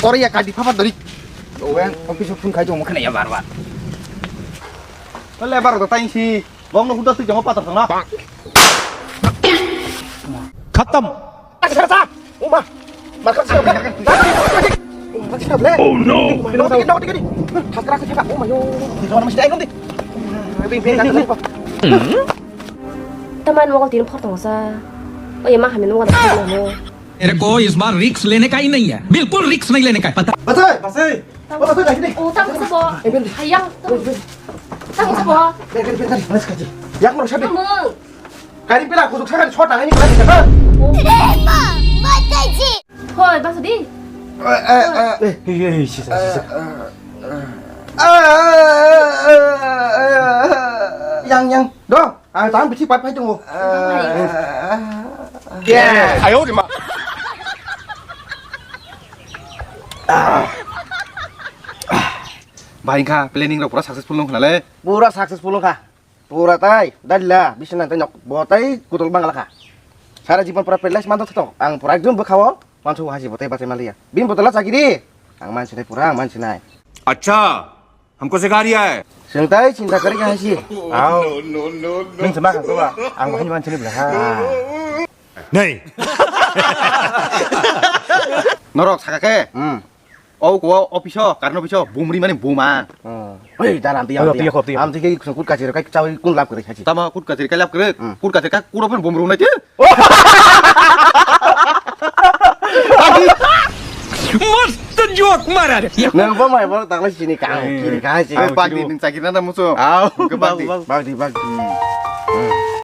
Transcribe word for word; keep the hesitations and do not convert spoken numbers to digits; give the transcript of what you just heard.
Oro ya kadi phapar dori. Wen office phone khai tongmo khna ya bar bar. Tole bar do tain si. Bong no huda twi jama patar thangna. Khatam. Acha sa. Uma. Marka sa. Oh no. Thasra sa. Oh my god. Thasra sa. Oh my god. Taman mokol tin phor tong sa. Oye ma hamin mokol tin phor tong. तेरे को इस बार रिस्क लेने का ही नहीं है, बिल्कुल रिस्क नहीं लेने का है, पता? Basai, basai. Oh, basai lagi nih. Oh, tang sabo. Hayang. Tang sabo. Dari dari dari dari kaji. Yang mau siapa? Kamu. Kari pila aku suka kali short ini kali siapa? Hoi, basudi. Eh eh eh. Eh, iya iya sisa sisa. Yang yang. Dong. Ah, tang bithi pat phai tongo. Yes. Ayo di ma. Bai kha planning rok pura successful nung khnale. Pura successful nung kha. Pura tai dalila bisna tai nok bo tai kutol bangla kha. Sara jibon pura paralyze man to. Ang pura ekdom bwkhao mansu hasi bo tai batai maliya. Bin botala chakiri. Ang mansinai pura ang mansinai. Acha. हमको सिखा रिया है। Sengtai chinta kari ka hasi. Au. Nung sama kan ba? Ang hani man sini bela ha. Nei. Norok saka ke. Hmm. Au ko office o, karno office o, bumri mani buma. Hei, daram tiya. Tiya khop tiya. Am tike kusung kut kachir kai chawi kun lap kare hasi. Tama kut kachir kai lap kare. Kut kachir kai kuro phan bumru nai te. मस्त जोक मारा रे। Nang bo mai borok takla sini ka. Kiri ka si. Bandi ning chakirna na muso. Au. Bandi. Bandi bandi.